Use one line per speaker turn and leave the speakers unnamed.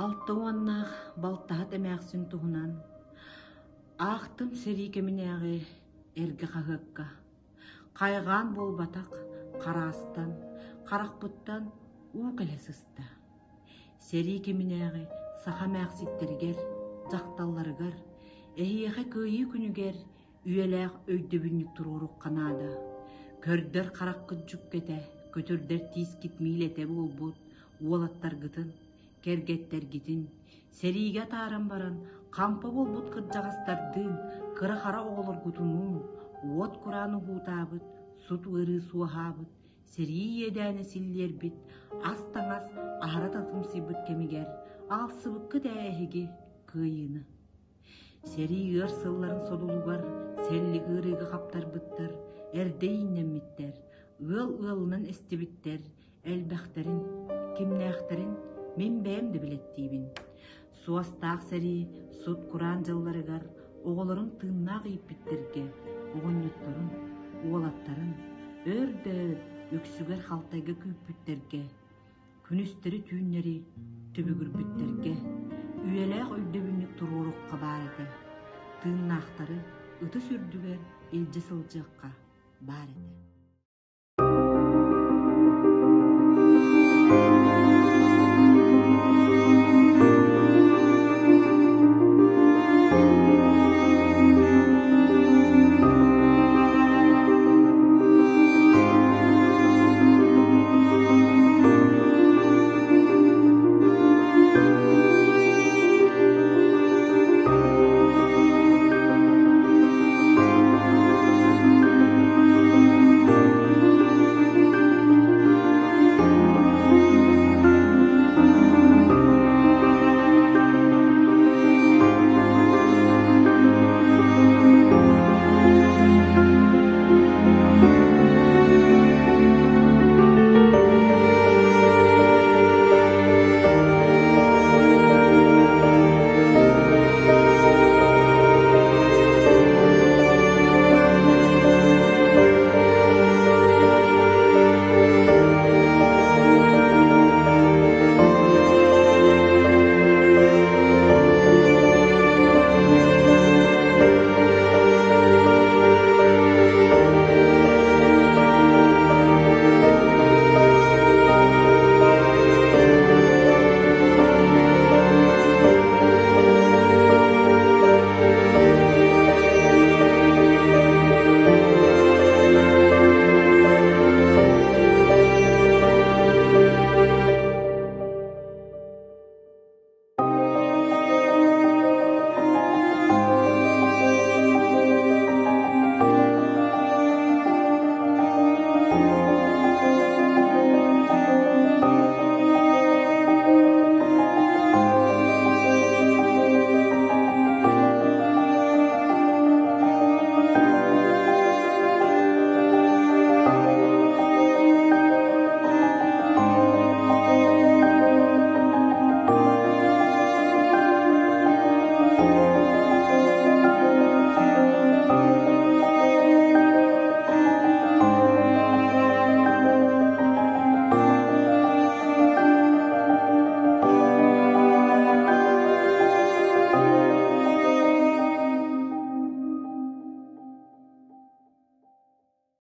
Алта уоннаах балтаһыт эмээхсин туһунан аахтым сэрии кэминээҕи эргэ хаһыакка. Хайҕаан буолбатах, хараастан, харахпыттан уу кэлэ сыста. Сэрии кэминээҕи саха эмээхситтэригэр, дьахталларыгар, эһиэхэ Кыайыы күнүгэр үйэлээх өйдөбүнньүк туруорухха наада. Көрдөр хараххыт дьүккэтэ, көтүрдэр тиискит миилэтэ буолбут уолаттаргытын, кэргэттэргитин сэриигэ атааран баран хампа буолбут кырдьаҕастардыын, кыра-хара оҕолоргутунуун уот кураан уһуутаабыт, сут ыарыы суоһаабыт, сэрии иэдээнэ силлиэрбит, ас-таҥас аһара татымсыйбыт кэмигэр аалсыбыккыт ээ эһиги кыайыыны. Сэрии ыар сылларын содулугар сэллик ыарыыга хаптарбыттар, эрдэ ииннэммиттэр, ыал ыалынан эстибиттэр, элбэхтэрин, кимнээхтэрин мин бэйэм да билэттиибин. Суостаах сэрии сут-кураан дьылларыгар оҕолорун тыыннаах ииппиттэргэ, оҕонньотторун, уолаттарын өр да өр үксүгэр халтайга күүппүттэргэ, күнүстэри-түүннэри түбүгүрбүттэргэ үйэлээх өйдөбүнньүк туруорукка баар этэ, тыыннаахтары ытыс үрдүгэр илдьэ сылдьыахха баар этэ.